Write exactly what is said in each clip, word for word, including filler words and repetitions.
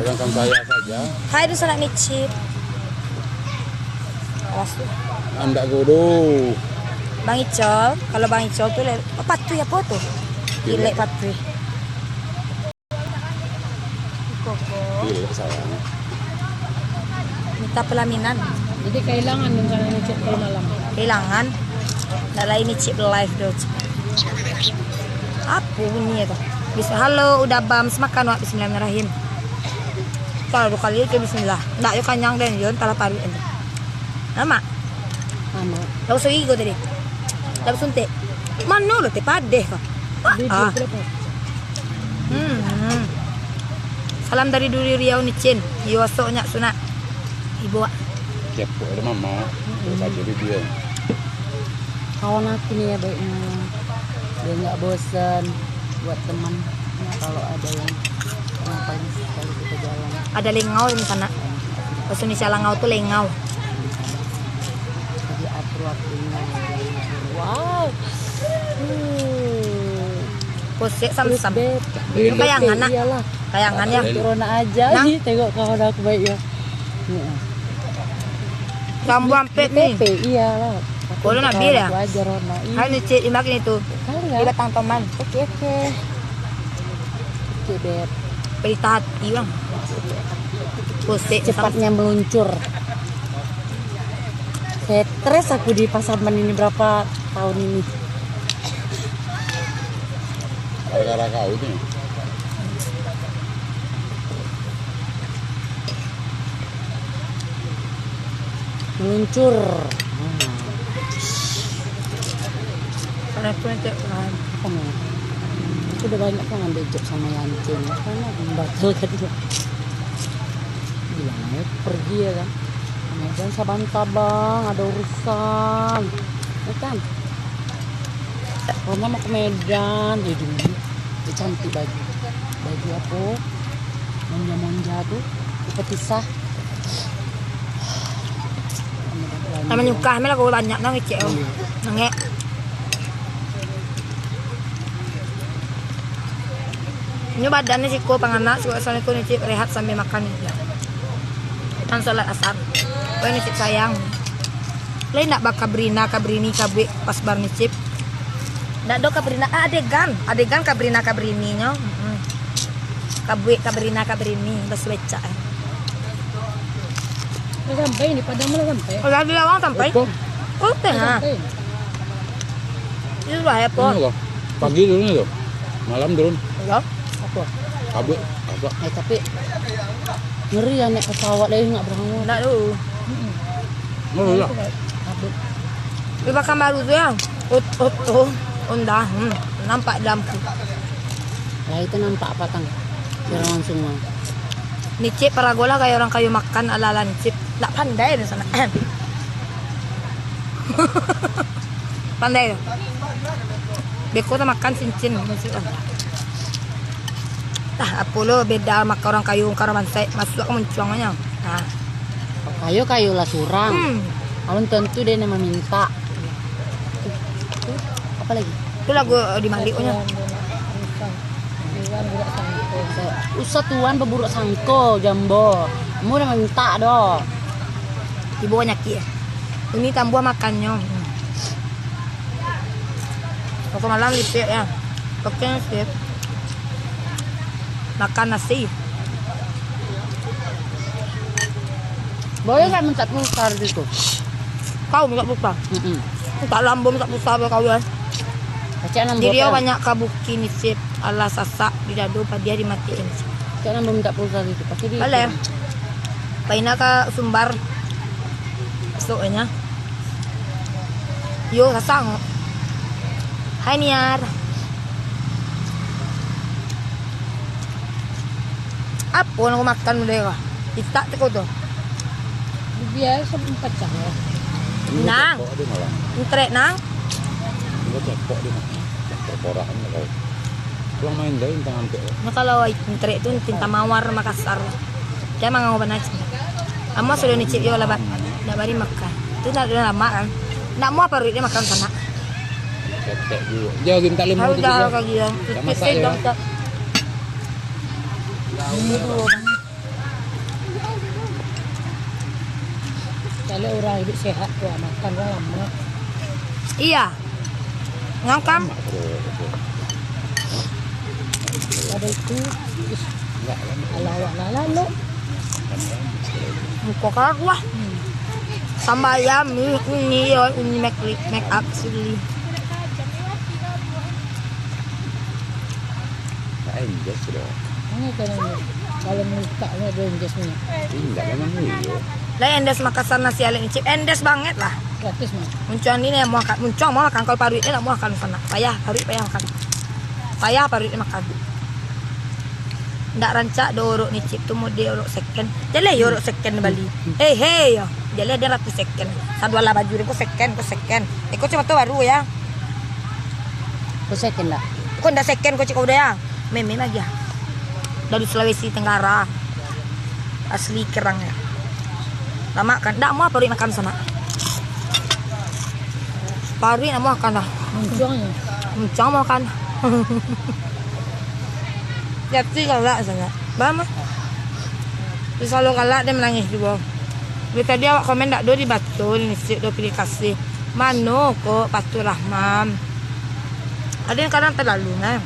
Bayangkan saya saja. Hai, dunsanak Nicip. Awas tu. Andak godo. Bang Icol, kalau Bang Icol tu le-, oh, patuih apo tu? Pilek. Pilek patuih. Koko. Pilek sayang. Minta pelaminan. Jadi kehilangan rencana Nicip kalau malam. Kehilangan. Ndak lai Nicip live doh. Apo bunyi tu? Bis-, halo, udah bam, samakan wak, bismillahirrahmanirrahim. Kalau dua kali tu bismillah. Ndak yo kanyang den, yo talah paruik tu. Lamak. Lamak. Tahu saigo tadi. Tahu suntik. Mano lo teh padeh ko. Ah. Hmm, hmm. Salam dari Duri Riau Nicin. Yo, asok nyak sunak. Ibu, ah. Kepo ada mama. Mm-mm. Baca video. Kawan aku ni ya baiknya. Dia nggak bosan buat teman. Ya, kalau ada yang ngapain sekali kita jalan. Ada lengau di sana. Bahasa Indonesia langau tu lengau. Jadi atur waktunya. Wow. Hmm. Kosek samsam. Terus, Beb. Itu kayangan, nak. Iyalah. Kayangan, ya. Corona aja. Nang. Ih, tengok kawan aku baik, ya. Heeh. Rambu ampek ni. Di P P, iyalah. Aku Corona kawan biar, ya? Aku aja, Rona. Ih. Hai, ni, Cik, imbak ni tu. Kali, ya? Di batang toman. Oke, oke. Oke, Beb. Pelita hati, Bang. Kosek samsam. Cepatnya meluncur. Stres aku di Pasaman ini berapa tahun ini. Gara-gara kau ni. Meluncur. Hmm. Karena aku nanti akan. Apa ni? Aku udah banyak kan ngambil job sama Yancin. Karena membatalkan dia. Bilang aja pergi ya kan. Medan sabanta, Bang, ada urusan. Ya kan? Rona mau ke Medan, dia dulu. Dia cantik baju. Baju apa? Monja-monja tu. Petisah. Nama nyukah, meh lah, kau banyak nang ngecek, oh. Iya. Nangek. Inyo badan ni siko panganak, siko asal niko Nicip rehat sambil makan. Kan salat asar. Weh, Nicip sayang. Lai ndak bakabrina, kabrini, kabuik pas bar Nicip. Ndak do kabrina, ah, adegan. Adegan kabrina, kabrininyo. Mm-mm. Kabuik, kabrina, kabrini, basuecak, eh. Lah sampai ni, Padang lah sampai. Lah di Lawang sampai. Betul. Kota, ha. Sampai. Itu lah airport. Ini kok. Pagi turun itu. Malam turun. Ya, apa? Kabut, kabut. Eh, tapi ngeri ya naik pesawat lagi nggak berangkat. Nggak tahu. Ngeri lah. Kabut. Di Pekanbaru tu ya. Ot-, oto, Honda. Hmm. Nampak di lampu. Lah itu nampak apa tang? Biar langsung lah. Nicip parago lah kayak orang kayu makan ala-ala Nicip. Nggak pandai di sana. Pandai tu. Beko tu makan cincin. Tah, apo lo beda makan orang kayu, orang bansaik, masuak ka muncuang nyo. Nah. Kayo-kayo lah surang. Hmm. Alun tentu dia nak meminta. Tu, tu, apa lagi? Tu lagu, eh, di Malik tu nyo. Usah tuan baburuk sangko, Jambo. Kamu dah minta doh. Ibu banyakik, eh. Ini tambah makannyo. Waktu malam lipik, ya. Oke, sip. Makan nasi. Boleh nggak minta pulsa di situ? Kau minta pulsa? Mm-mm. Minta lambo minta pulsa apa kau, ya? Pacak nang Di Riau buat, banyak kabuki Nicip, alah sasak di dado, padiah dimatiin. Pacak nang minta pulsa di situ, pasti di Boleh. Paina ka Sumbar. Esok nya. Yo, sasak. Hai, Niar. Apo nak makan mudah ko? Itak teko tu. Biasa pacah lah. Nang. Cekok dia malah. Entrek, Nang. Dia cekok dia makan. Terporak kan kau. Pulang main lain tangan tu. Nah, kalau entrek tu tinta mawar Makassar. Dia mangan bana cik. Amuah sudah Nicip yo lah, Bak. Ndak bari makan. Tu ndak ada lama kan. Ndak muah paruik dia makan sanak. Ketek juga. Dia minta lima Harus tu dah juga. Kaki dia. Dah masak dia. Dah masak. Ini dulu. Kalau urang iduik sehat tu, makan urang lamak. Iya. Ngangkang. Ada itu, ih, alah awak lah lalu. Muko karuah. Sambayang mi, ini yo, ini make, make up sendiri. Tak endes doh. Ini kan, kalau mintak ni ada endesnya. Indak, memang iyo. Lah endes Makassar nasi alek ni, Cip. Endes banget lah. Gratis mah. Muncuang ni nak makan, muncuang mau makan, kalau paruik ni nak makan sana. Payah, paruik payah makan. Payah paruik ni makan. Ndak rancak doh orok ni, Cip, tu model orok second. Jaleh yo orok second Bali. Hei, hei, yo. Jaleh dia ratus second. Sadualah baju dia, ko second, ko second. Eh, ko cuma tu baru ya. Ko second dak? Ko ndak second, ko cik ko udah ya. Meme lagi ya. Dari Sulawesi Tenggara. Asli kerang ya. Lama kan? Ndak mau paruik makan sana. Paruik nak makan dah. Muncuang ya. Muncuang makan. Jati galak sangat. Bama. Dia selalu galak, dia menangis juga. Tapi tadi awak komen dak do dibaco, ni cik do pilih kasih. Mano kok Fatur Rahman? Ada yang kadang terlalu nah.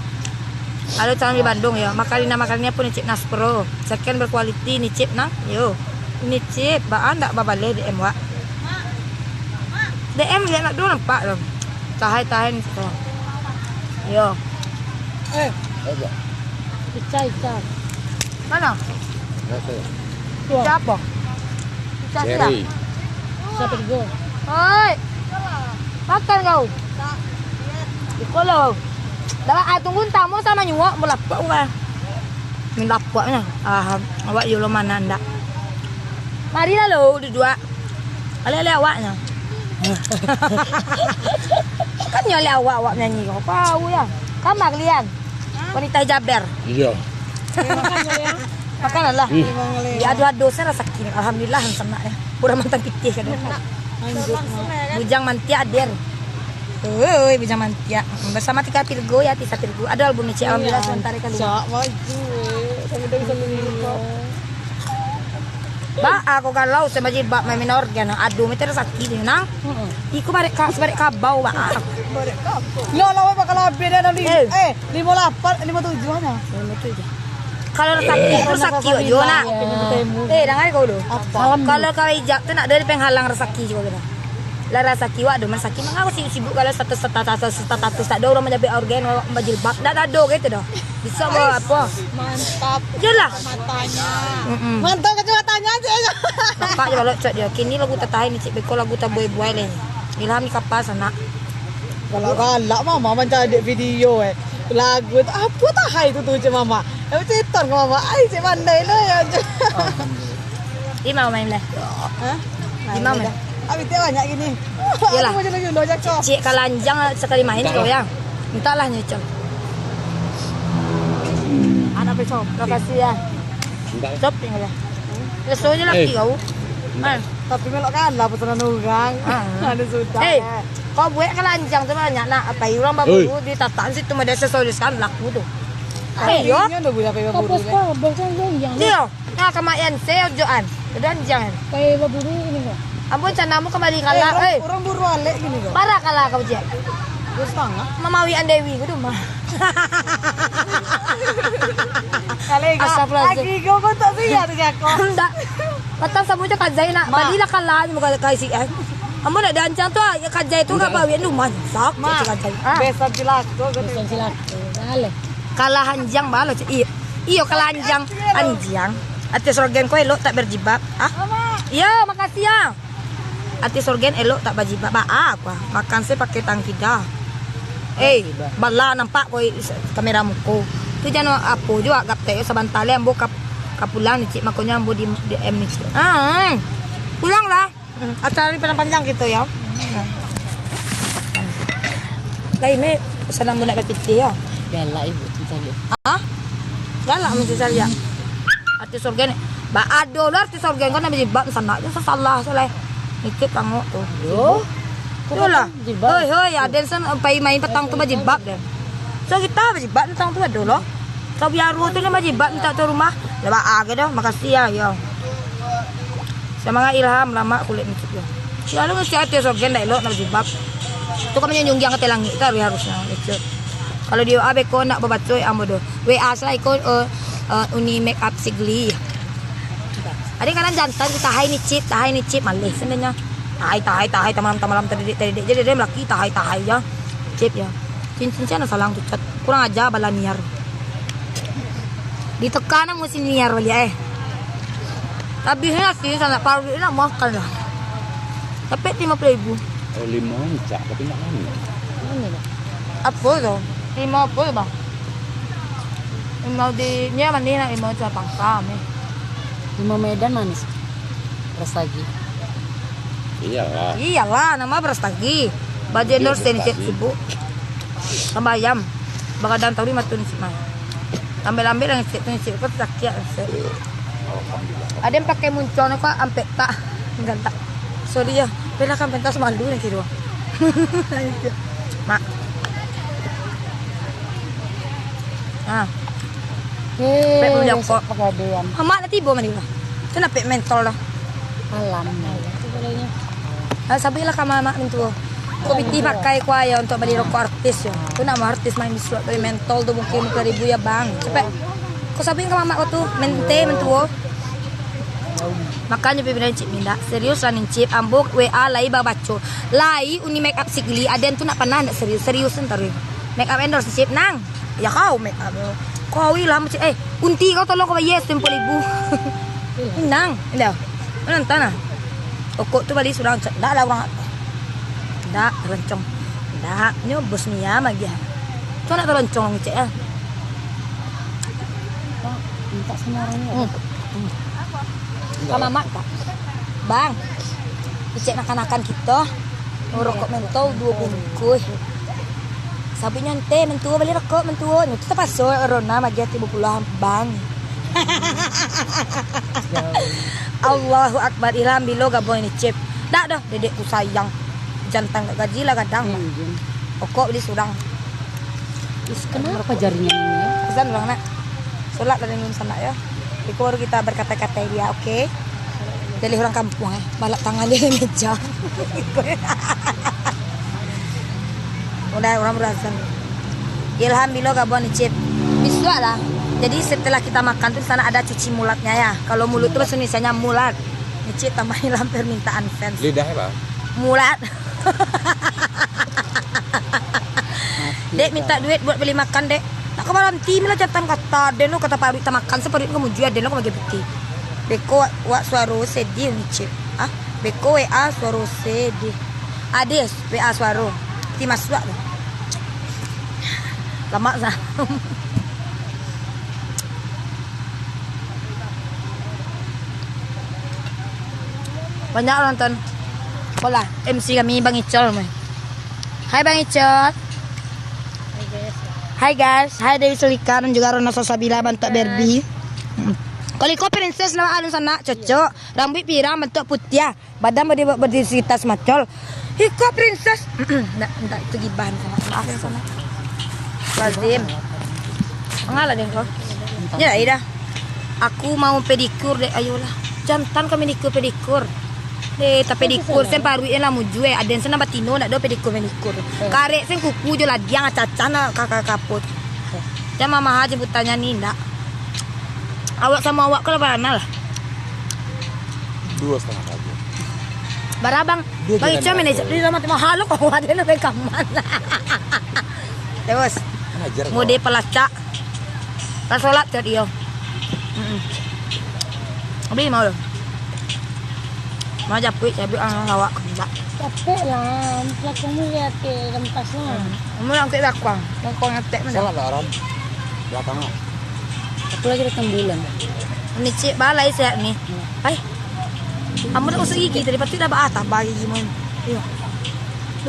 Ada calon di Bandung ya. Makarina-makarina pun ni cik Naspro. Second berkualiti ni cik nang. Yo. Ni cik, baa ndak babaleh D M wak. D M lihat nak do nampak tu. Tahai-tahai ni cik. Yo. Eh. Aja. Ica, Ica. Mana? Rasa. Siapa? Siapa? Cherry. Siapa tu? Hoi. Makan kau. Iko lo. Dah, ah, tunggu tamu sama nyuak, mulapak urang. Mulapak nya. Ah, awak yo lo mana ndak? Marilah lo, duduak. Alih-alih awaknyo. Kan nyo alih awak, awak manyanyi ko. Kau ya. Kamar lian. Wanita hijaber. Iya. Makan lah. Hmm. Ya, ado-ado sajo rasaki. Alhamdulillah, sanak ya. Urang mantang pitih kan. Bujang mantiak hadir. Oi, bujang mantiak. Bersama Tika Virgo ya, Tisa Virgo. Ada album ni, Cik. Alhamdulillah, sementara kaluar. Cak, maju, eh. Sampai dari satu minggu. Baa ko galau, se bajilbab main-main organ. Aduh, mete rasaki tu, nang. Iko barek ka-, sabarek kabau, baa. Barek kabau. Yo, lawan bakal abih dah, dah li-, eh, limo lapan, limo tujuh aja. Limo tujuh. Kalau rasaki, rasaki wak juo, nak. Eh, danga ko dulu. Apa? Kalau ka hijab tu nak ado penghalang rasaki juo gitu. Lah rasaki wak do, rasaki mangko sibuk-sibuk kalau status, status, status, status, tak ado urang manjabik organ, awak bajilbab, ndak ado gitu doh. Bisa bawa apa? Mantap. Iyolah. Matanya. Mm-mm. Mantap kacamatanya, Cik. Nampak je kalau cak dia. Kini lagu tatahai ni, Cik. Beko lagu tabuai-buai leh. Ilham ni kapas, anak. Galak-galak mama mancari video, eh. Lagu tu, apa tahai tu, tu, Cik Mama? Eh, ceton ke mama. Ai, Cik pandai lah, ya. Di mau main lah. Hah? Di mau main? Abih tiap banyak gini. Iyalah. Aku mau jelo-jelo aja kau. Cik kalanjang sakali main kau ya. Entahlah nyecel. Anak besok. Makasih ya. Shopping aja. Besok aja lagi kau. Man. Tapi melok kalah pesanan orang. Ah. Ada sudah. Eh, kau buat kalanjang tu banyak nak. Apa orang baburu di tatap situ ada sesuai kan laku tu. Eh, yo. Ini udah boleh apa baburu. Kapus kau, bos kan janjang. Iyo. Nah, kamayan se ojoan. Udah anjang. Pai baburu ini kau. Ampun, canamu kambali kalah, eh. Urang buru alek gini kau. Parah kalah kau, Cik. Dua setengah. Mamawian Dewi ku tu mah. Astagfirullahaladzim. Lagi kau, kau tak siap tu, Cak, kau. Ndak. Patang samo je kajai nak. Balilah kalah ni muka kai si ai. Ampun nak diancang tu ah, ya kajai tu enggak bawian tu mah. Sak, Mak, kajai. Besan cilaka kau tu. Besan cilaka. Kalah anjang balo, Cik. Iyo. Iyo, kalah anjang. Anjang. Artis Rogen ko elok tak berjilbab? Ah? Iyo, makasih ya. Artis Rogen elok tak bajilbab? Baa ko ah. Makan se pakai tangki dah. Eh, bala nampak ko kamera muko. Tu jan apo juo gaptek yo sabanta lai ambo ka, ka pulang ni, Cik. Makonyo ambo di, di M ni, Cik. Ah, hmm. Pulanglah. Hmm, acara ni panjang-panjang kito, yo. Lai, Mek, salam bunak bapitih, yo. Galak ibu tu tadi. Hah? Galak macam saya. Artis organ, ba ado lah artis organ kan bajilbab sanak tu salah, salah. Nitip tangok tu. Yo. Yolah. Hoi, hoi, aden sen pai main patang tu bajilbab deh. So kita bajilbab patang tu ado loh. Kau biaru tu lah bajilbab minta tu rumah. Lah baa ke dah, makasih ya, yo. Semangat Ilham, lamak kulik micik yo. Selalu ngecek ati sogen, dak elok nak bajilbab. Tu kan manyunjung giang ka langik tu harus harusnyo ngecek. Kalau di W A beko nak babaco ambo doh. W A salah iko, eh, eh, Uni Makeup Sigli. Ado kadang jantan tu, "Tahai ni cip, tahai ni cip," maleh sebenarnya. "Tahai, tahai, tahai, tamalam, tamalam, tadidik, tadidik." Jadi dia laki, "Tahai, tahai ya. Cip ya." Cincin sana salang tu cat. Kurang aja bala niar. Ditekan musim niar baliak eh. Habisnyo nasi sanak paruik nak makan lah. Tapi lima puluh ribu. Oh, lima rancak, tapi nak lama. Apo tu? Lima apo tu, Bang? Lima di, ni manih nak lima cuma pangkam ni. Lima Medan manis. Rasa lagi. Iyalah. Iyalah, nama beras tagi. Baju endorse ni cek subuh. Tambah ayam. Bagadang tahu di matu ni cik mai. Ambil-ambil yang cek tu, cek kau sakit lah, cek. Ada yang pakai muncul ni kok ampek tak? Enggak tak. Sorry ya. Belakan pentas malu ni kira. Mak. Ah. Eh, Pek punya besok kok. Pegadaian. Mamak nak tibo mandi lah. Tu nak pek mentol dah. Alam. Ah, sabilah ka mamak mintuo. Ko pitih pakai ko ayo untuk bali rokok artis yo. Tu nak mau artis main bisuak bali mentol tu mungkin lima puluh ribu ya bang. Cepek. Ko sabi ka mamak ko tu mente mintuo. Makanya pimpin cip mindak serius lah nih cip. Ambo W A lai babaco. Lai uni make up sigli aden tu nak panah nak serius serius ntar. Make up endorse cip nang. Ya kau make up. Kau lah macam eh unti kau tolong kau bayar sepuluh ribu. Nang, dah. Nonton lah. Okok tu bali surang cak. Ndak lah urang. Ndak, roncong. Ndak, nyo bos Mia mah dia. Tu nak teroncong cek ya. Minta sama orang ni. Hmm. Ka mamak tak? Bang, icek nakan-nakan kito, rokok mentol duo bungkuih. Sabuiknyo ente mentuo bali rokok mentuo. Nyo tu tapaso Rona magiah tibo puluah bang. Allahu Akbar, Ilham bilo gabuang ini cip. Dak doh, dedek ku sayang. Jantan gak gaji lah gadang. Rokok bali surang. Is, kenapa jarinya ini ya? Pesan urang nak. Solat lah dulu sanak ya. Iko baru kita berkata-kata dia, oke? Jadi orang kampung eh, balak tangan dia di meja. Udah orang berasan. Ilham bilo gabuan icip. Bisuak lah. Jadi setelah kita makan tu sana ada cuci mulatnya ya. Kalau mulut tu bahasa Indonesianya mulat. Icip tambah Ilham permintaan fans. Lidah apa? Mulat. Dek minta duit buat beli makan dek. Nak ka baranti mila jantan kata den lo kata paruik ta makan saparuik ka mujui aden lo ka bagian putih. Beko wak, wak suaro sedih ni cip. Ah, beko W A suaro sedih. Adis W A suaro. Ti masuak tu. Lamak sah. Banyak orang nonton. Bola M C kami Bang Icol. Hai Bang Icol. Hai guys. Hai Dewi Selika dan juga Rona Sosabila bantuak Barbie. Hmm. Kalau iko princess lah alun sanak cocok. Rambut pirang bantuak putiah. Badan berdiri, berdiri sekitar semacol. Iko princess. Ndak, ndak itu gibah sanak. Maaf ya sanak. Lazim. Mangalah deh kau. Ya, Ida. Aku mau pedikur dek, ayolah. Jantan ka pedikur pedikur. Eh, tapi pedikur sen paruik lah mujue. Aden sen batino ndak do pedikur pedikur. Karek sen kuku jo ladiang acacah nak ka ka kaput. Jan mamaha jemputannyo ni ndak. Awak samo awak kalau barana lah. Dua setengah aja. Barabang. Bang Ica manajer di rumah mahal lo kau ada nak rekaman. Terus. Mode pelacak. Kan solat cak dia. Heeh. Abi mau lo. Mau japuik cabut ang lawak kena. Capek lah, pelakumu lihat ke rempasnya. Kamu yang ke belakang, belakang ngetek mana? Salah lah orang. Belakang lah. Aku lagi datang bulan. Ini cik balai sehat ni. Hai. Kamu dah usah gigi tadi, pasti dah baatah bagi gigi mun. Iya.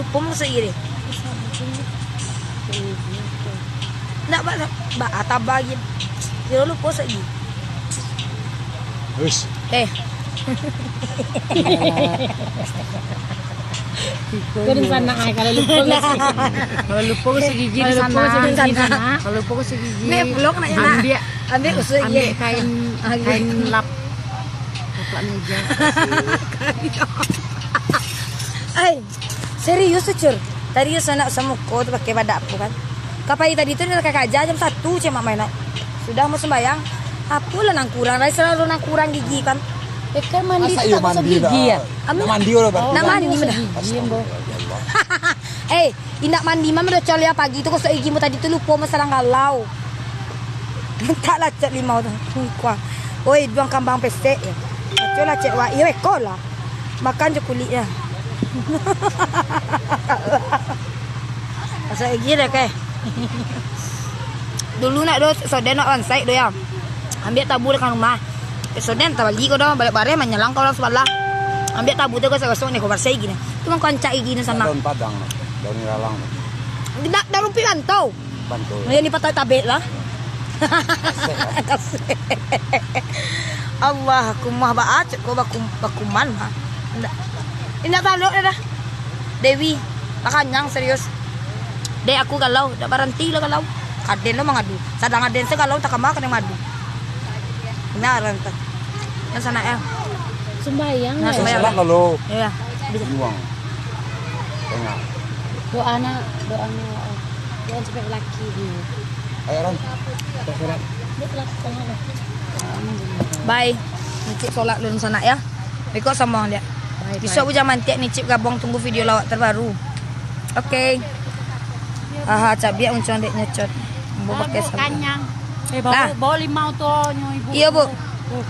Lupa masuk gigi deh. Nak ba ba ataba gigi. Dia lupa masuk gigi. Wis. Eh. Kau di sana ai kalau lupa masuk gigi. Kalau lupa masuk gigi di sana. Kalau lupa masuk gigi. Nek vlog nak enak. Ambil, ambil usuk gigi. Ambil kain, kain lap. Ai, serius tu, Cur. Tadi tu sanak samuko tu pakai badak aku kan. Kapai tadi tu dah kakak aja jam satu cek mak main nak. Sudah mau sembayang. Apolah nang kurang, dari selalu nang kurang gigi kan. Eh, kan mandi Masa tu iyo tak gosok mandi gigi dah? Ya? Nak mandi udah, Bang. Nak mandi mandi udah. Gigi, Ambo. Astagfirullah. Eh, indak mandi mah udah caliak pagi tu gosok gigi mu tadi tu lupo masalah galau. Mintak lah cek limau tu. Sungkuang. Oi, duang kambang pesek. Baco lah cek wak. Iyo, eko lah. Makan je kulik lah. Masak gigi dah, keh. Dulu nak do, soden nak ransai do ya. Ambiak tabu dekat rumah. Eh, soden tabali ko do, balik bareh manyalang ka urang sabalah. Ambiak tabu tu gosok-gosok ni, ko barsai gini. Tu mangko rancak gigi ni sama. Daun padang, daun ilalang. Nak daun rumpik rantau. Bantu. Yang ni patai tabek lah. Kasih, kan? Kasih. Allah, aku mah baacuk ko bakum-, bakuman mah. Indak. Indak talok dah, dah. Dewi, lah kanyang serius. Dek, aku galau, dak baranti lah galau. Kaden lo mangadu. Sadang aden se galau, tak kama kaden madu. Nah, ranta. Yang sana ya. Sumbayang Nah, ya. Sumbayang. Salah kalau Iya. Buang. Tengah. Doa nak, doa nak. Doa sampai laki dia. Ayo, Ran. Kita sholat. Dia telah setengah lah. Bye. Ngicip sholat dulu sanak ya. Beko sama dia. Bye, Besok bye. Bujang mantiak ngicip gabung tunggu video lawak terbaru. Oke. Aha, cabiak muncung dek nyocot. Ambo pakai sabun. Kanyang. Eh, bawa, Nah. Bawa limau tu nyo ibu. Iya, Bu. Oh.